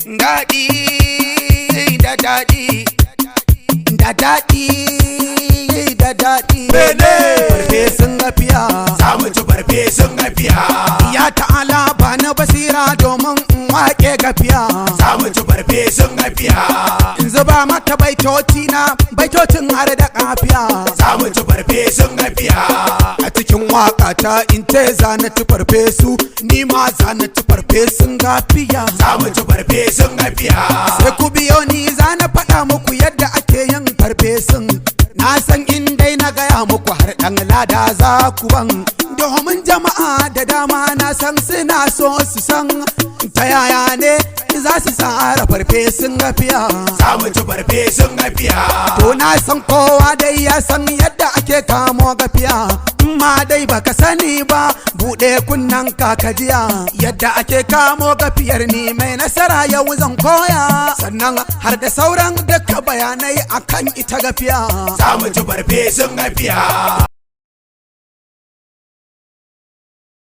Daɗi da daɗi da daɗi da daɗi. Mene? Farfesun gafiya. Za mu ci farfesun gafiya. Ya ta'ala, ba na basira domin in waƙe gafiya. Za mu ci farfesun gafiya. In zuba mata baitoci na, baitocin har da kafiya. Za mu ci farfesun gafiya. A cikin waka ta in ce za na ci farfesu, ni ma za na ci farfesun gafiya. Za mu ci farfesun gafiya. Sai ku biyo ni, za na faɗa muku yadda ake yin farfesun. Na san in dai na gaya muku, har ɗan lada za ku ban, domin jama'a da dama na san suna so su san ta yaya ne za su tsara farfesun gafiya. Za mu ci farfesun gafiya. To, na san kowa dai ya san yadda ake kamo gafiya. Ma dai baka sani ba, buɗe kunnen kakajiya yadda ake kamo gafiyar. Ni mai nasara yau zan koya, sannan har da sauran duka bayanai akan ita gafiya. Za mu ci farfesun gafiya.